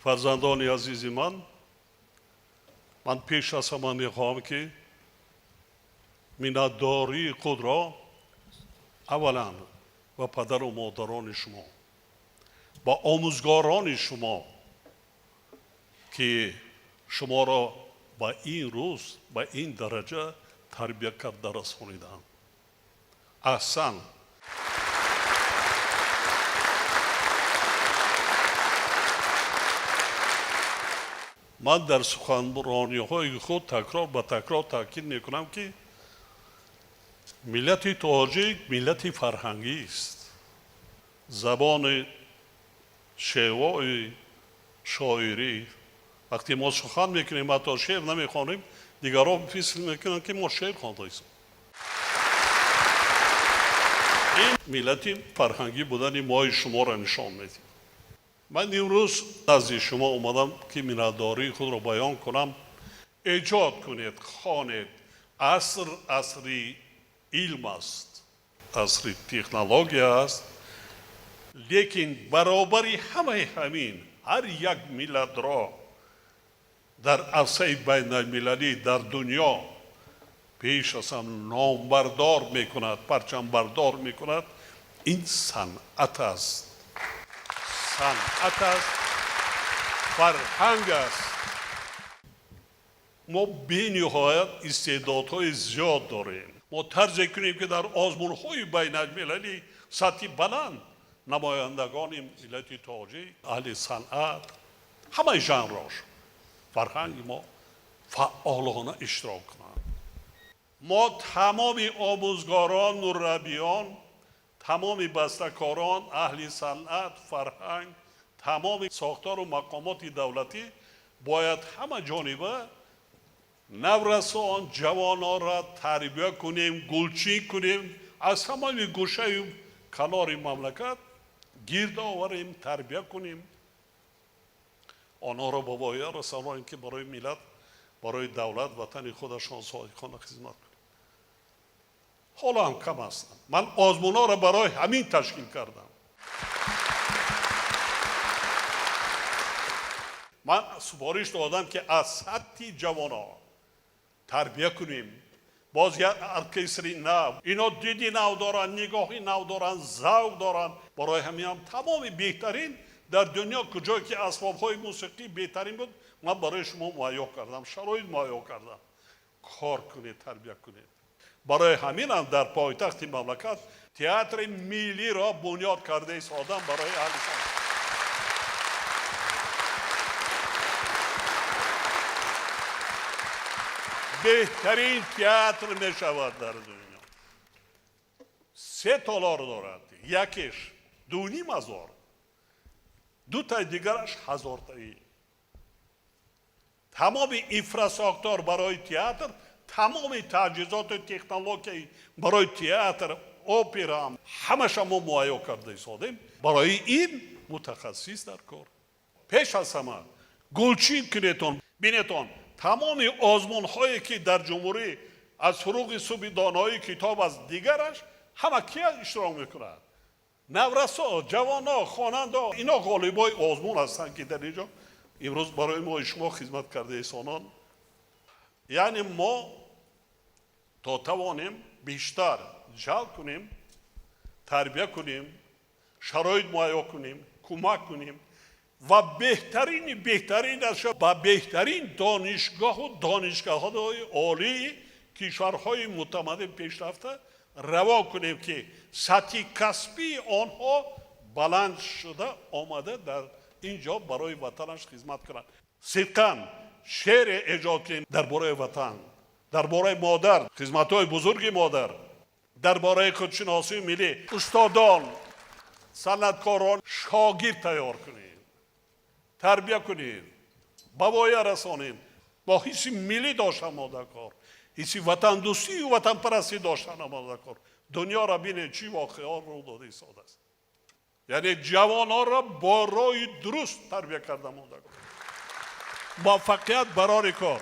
Фарзандони азизи ман, ман пеш аз ҳама мехоҳам, ки миннатдории худро аввалан ба падару модарони шумо, ба омӯзгорони шумо, ки шуморо ба ин рӯз, ба ин дараҷа тарбия карда расониданд. Аҳсан! Ман дар суханрониҳои худ такрор ба такрор таъкид мекунам, ки миллати тоҷик миллати фарҳангист. Забони шевои шоирӣ, вақте мо сухан мекунем, ҳатто шеър намехонем, дигарон фикр мекунанд, ки мо шеър хондаистем. Ин миллати фарҳангӣ будани мои шуморо нишон медиҳад. Ман имрӯз назди шумо омадам, ки миннатдории худро баён кунам. Эҷод кунед, хонед. Аср асри илм аст, асри технология аст, лекин баробари ҳамаи ҳамин ҳар як миллатро дар арсаи байналмилалӣ, дар дунё пеш аз ҳам номбардор мекунад, парчамбардор мекунад, ин санъат аст. Санъат аст, фарҳанг аст. Мо бениҳоят истеъдодҳои зиёд дорем. Мо тарзе кунем, ки дар озмунҳои байналмилалӣ сатҳи баланд намояндагони миллати тоҷик, аҳли санъат, ҳамаи жанрош фарҳанги мо фаъолона иштирок кунанд. Мо тамоми омӯзгорон, мураббиён, тамоми бастакорон, аҳли санъат, фарҳанг, тамоми сохтору мақомоти давлатӣ бояд ҳама ҷониба наврасон, ҷавононро тарбия кунем, гулчин кунем, аз ҳамаи гӯшаю канори мамлакат гирд оварем, тарбия кунем, онҳоро ба воя расонем, ки барои миллат, барои давлат, ватани худашон содиқона хизмат кунем. Ҳоло ҳам кам ҳастанд. Ман озмунҳоро барои ҳамин ташкил кардам. Ман супориш додам, ки аз сатҳи ҷавонон тарбия кунем. Боз як оркестри нав, ино диди нав доранд, нигоҳи нав доранд, завқ доранд. Барои ҳамин ҳам тамоми беҳтарин дар дунё, куҷое ки асбобҳои мусиқӣ беҳтарин буд, ман барои шумо муҳайё кардам, шароит муҳайё кардам. Кор кунед, тарбия кунед. Барои ҳамин ҳам дар пойтахти мамлакат театри миллиро бунёд карда истодам барои аҳли санъат. Беҳтарин театр мешавад дар дунё. Се толор дорад, якеш 2500, дутаи дигараш ҳазортаӣ. Тамоми инфрасохтор барои театр, тамоми таҷҳизоти технологияи барои театр, опера ҳамаша мо муҳайё карда истодем. Барои ин мутахассис дар кор. Пеш аз ҳама гулчин кунетон, бинетон, тамоми озмунҳое ки дар ҷумҳурӣ аз фуруғи субҳи донои китоб аз дигараш ҳама кия иштирок мекунад? Наврасо, ҷавоно, хонандо. Ино ғолибои озмун ҳастанд, ки дар инҷо имрӯз барои мо шумо хизмат карда истонанд. Яъне мо то тавонем бештар ҷалб кунем, тарбия кунем, шароит муҳайё кунем, кӯмак кунем ва беҳтарини беҳтаринашро ба беҳтарин донишгоҳу донишгоҳҳои олии кишварҳои мутамаддин пешрафта раво кунем, ки сатҳи касбии онҳо баланд шуда омада дар ин ҷо барои ватанаш хизмат кунанд. Сидқан шеъре эҷод кунем дар бораи ватан, дар бораи модар, хизматҳои бузурги модар, дар бораи худшиносии миллӣ. Устодон, санъаткорон, шогирд тайёр кунем, тарбия кунем, ба воя расонем. Бо ҳисси миллӣ доштан мо дар кор, ҳисси ватандӯстию ватанпарастӣ доштан мо дар кор. Дунёро бинед, чӣ воқеаҳо рӯ дода истодааст. Яъне ҷавононро бо роҳи дуруст тарбия карда мо дар кор. Муваффақият барори кор.